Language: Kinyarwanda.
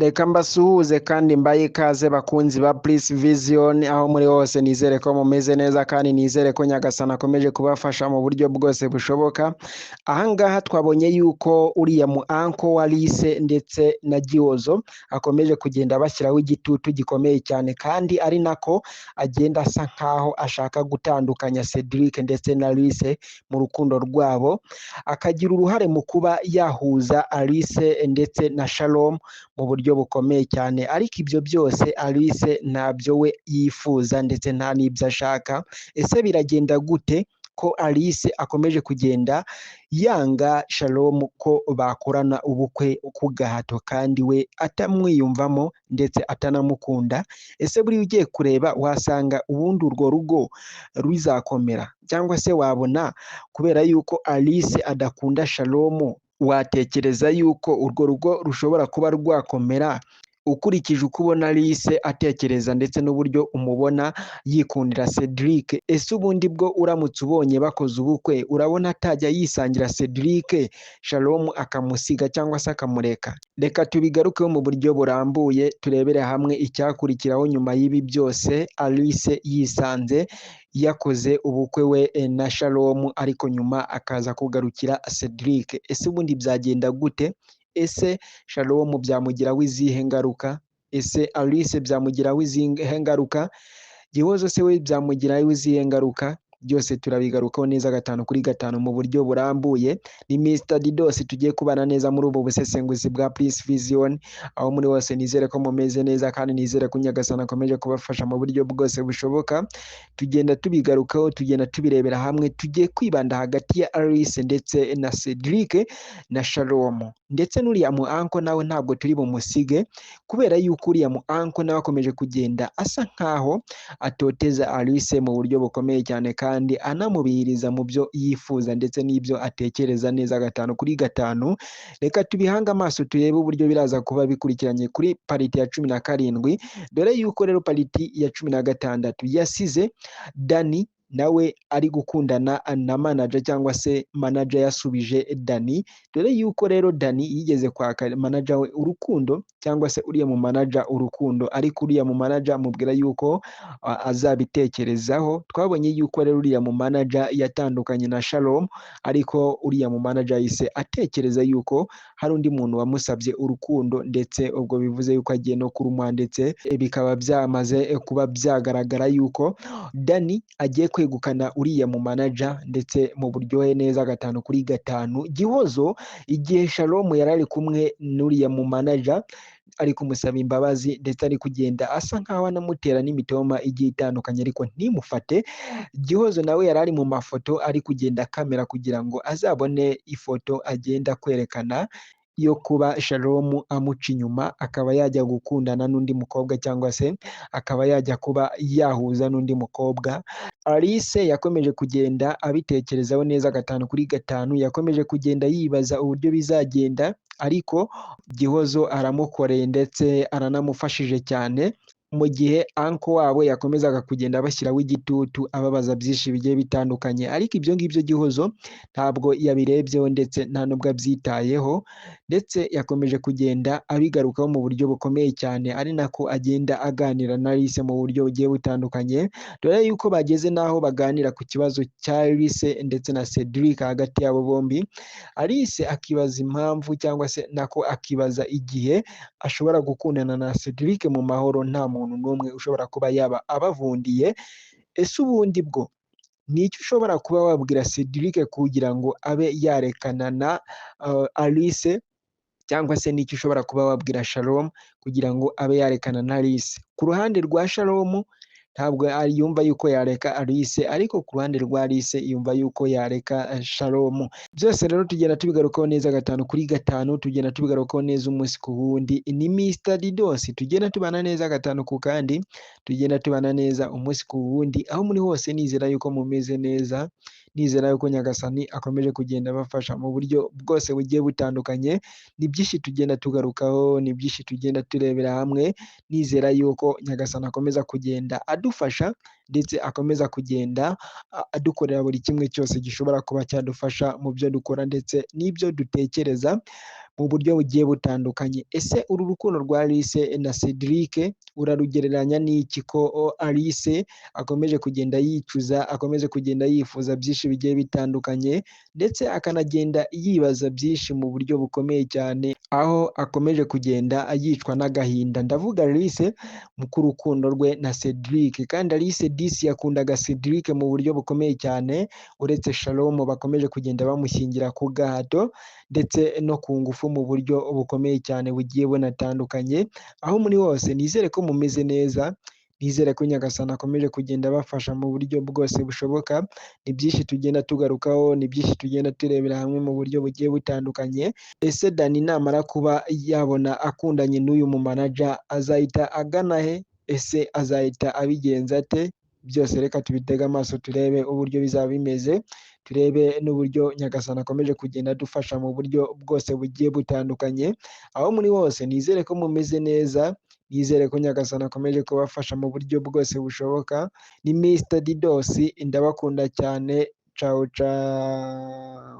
Reka mbasuhuze kandi mbahe ikaze bakunzi ba Plus Vision aho muri hose, nizere ko mumeze neza kandi nizere ko Nyagasani akomeje kubafasha mu buryo bwose bushoboka. Aha ngaha twabonye yuko uriya mu uncle wa Alice ndetse na Gihozo akomeje kugenda bashyiraho igitutu gikomeye cyane, kandi ari nako agenda asa nkaho ashaka gutandukanya Cedric ndetse na Alice mu rukundo rwabo, akagira uruhare mu kuba yahuza Alice ndetse na Shalom mu buryo bukomeye cyane. Ariko ibyo byose Alice ntabyo we yifuza ndetse nta n'ibyo ashaka. Ese biragenda gute ko Alice akomeje kugenda yanga Shalom ko bakorana ubukwe ku gahato kandi we atamwiyumvamo ndetse atanamukunda? Ese buriya ugiye kureba wasanga ubundi urwo rugo ruzakomera, cyangwa se wabona kubera yuko Alice adakunda Shalom watekereza yuko urwo rugo rushobora kuba rwakomera ukurikije uko ubona Alice atekereza ndetse n'uburyo umubona yikundira Cedric? Ese ubundi bwo uramutse ubonye bakoze ubukwe, urabona atajya yisangira Cedric, Shalom akamusiga cyangwa se akamureka? Reka tubigarukeho mu buryo burambuye, turebere hamwe icyakurikiraho nyuma y'ibi byose. Alice yisanze yakoze ubukwe we na Shalom, ariko nyuma akaza kugarukira Cedric. Ese ubundi byagenda gute? Ese Shalom byamugiraho izihe ngaruka? Ese Alice byamugiraho izihe ngaruka? Gihozo se we byamugiraho izihe ngaruka? Byose turabigarukaho neza gatanu kuri gatanu mu buryo burambuye. Ni Mr Didos, tugiye kubana neza muri ubu busesenguzi bwa Plus Vision aho muri hose. Nizere ko mumeze neza kandi nizere ko Nyagasani akomeje kubafasha mu buryo bwose bushoboka. Tugenda tubigarukaho, tugenda tubirebera hamwe. Tugiye kwibanda hagati ya Alice ndetse na Cedric na Shalom, ndetse n'uriya mu uncle nawe ntabwo turi bumusige, kubera yuko uriya mu uncle nawe akomeje kugenda asa nkaho atoteza Alice mu buryo bukomeye cyane, kandi anamubihiriza mu byo yifuza ndetse n'ibyo atekereza neza gatanu kuri gatanu. Reka tubihange amaso turebe uburyo biraza kuba bikurikiranye kuri part ya 17. Dore yuko rero part ya 16 yasize Dani nawe ari gukundana na manager, cyangwa se manager yasubije Dani. Dore yuko rero Dani yigeze kwaka manager we urukundo, cyangwa se uriya mu manager urukundo, ariko uriya mu manager amubwira yuko azabitekerezaho. Twabonye yuko rero uriya mu manager yatandukanye na Shalom, ariko uriya mu manager yahise atekereza yuko hari undi muntu wamusabye urukundo, ndetse ubwo bivuze yuko agiye no kurumuha, ndetse bikaba byamaze kuba byagaragara yuko Dani agiye kwegukana uriya mu manager ndetse mu buryohe neza gatanu kuri gatanu. Gihozo igihe Shalom yari ari kumwe n'uriya mu manager ari kumusaba imbabazi, ndetse ari kugenda asa nkaho anamutera n'imitoma igiye itandukanye, ariko ntimufate. Gihozo nawe yari ari mu mafoto ari kugenda kamera kugira ngo azabone ifoto agenda kwerekana yo kuba Shalom amuca inyuma, akaba yajya gukundana n'undi mukobwa, cyangwa se akaba yajya kuba yahuza n'undi mukobwa. Alice yakomeje kugenda abitekerezaho neza gatanu kuri gatanu, yakomeje kugenda yibaza uburyo bizagenda, ariko Gihozo aramukoreye ndetse aranamufashije cyane, mu gihe uncle wabo yakomezaga kugenda bashyiraho igitutu ababaza byinshi bigiye bitandukanye. Ariko ibyo ngibyo Gihozo ntabwo yabirebyeho ndetse nta nubwo abyitayeho, ndetse yakomeje kugenda abigarukaho mu buryo bukomeye cyane, ari nako agenda aganira na Alice mu buryo bugiye butandukanye. Dore yuko bageze n'aho baganira ku kibazo cya Alice ndetse na Cedric hagati yabo bombi. Alice akibaza impamvu, cyangwa se nako akibaza igihe ashobora gukundana na Cedric mu mahoro nta muntu n'umwe ushobora kuba yaba abavundiye. Ese ubundi bwo ni icyo ushobora kuba wabwira Cedric kugira ngo abe yarekana na Alice, cyangwa se n'icyo ushobora kuba wabwira Shalom kugira ngo abe yarekana na Alice? Ku ruhande rwa Shalom ntabwo yumva yuko yareka Alice, ariko ku ruhande rwa Alice yumva yuko yareka Shalom. Byose rero tugenda tubigarukaho neza gatanu kuri gatanu, tugenda tubigarukaho neza umunsi ku wundi. Ni Mr Didos, tugenda tubana neza gatanu ku kandi, tugenda tubana neza umunsi ku wundi. Aho muri hose nizera yuko mumeze neza, nizera yuko Nyagasani akomeje kugenda abafasha mu buryo bwose bugiye butandukanye. Ni byinshi tugenda tugarukaho, ni byinshi tugenda turebera hamwe, nizera yuko Nyagasani akomeza kugenda adufasha ndetse akomeza kugenda adukorera buri kimwe cyose gishobora kuba cyadufasha mu byo dukora ndetse n'ibyo dutekereza. mu buryo bugiye butandukanye. Ese uru rukundo rwa Alice na Cedric urarugereranya n'iki, ko Alice akomeje kugenda yicuza, akomeje kugenda yifuza byinshi bigiye bitandukanye, ndetse akanagenda yibaza byinshi mu buryo bukomeye cyane, aho akomeje kugenda yicwa n'agahinda. Ndavuga Alice ku rukundo rwe na Cedric, kandi Alice disi yakundaga Cedric mu buryo bukomeye cyane, uretse Shalom bakomeje kugenda bamushyingira ku gahato ndetse no ku ngufu mu buryo bukomeye cyane bugiye bunatandukanye. Aho muri hose nizere ko mumeze neza, nizere ko Nyagasani akomeje kugenda abafasha mu buryo bwose bushoboka. Ni byinshi tugenda tugarukaho, ni byinshi tugenda turebera hamwe mu buryo bugiye butandukanye. Ese Dani namara kuba yabona akundanye n'uyu mumanaja azahita agana he? Ese azahita abigenza ate? Byose reka tubitege amaso turebe uburyo bizaba bimeze, turebe n'uburyo Nyagasani akomeje kugenda adufasha mu buryo bwose bugiye butandukanye. Aho muri hose nizere ko mumeze neza, nizere ko Nyagasani akomeje kubafasha mu buryo bwose bushoboka. Ni Mr Didos, ndabakunda cyane, cawu cawu.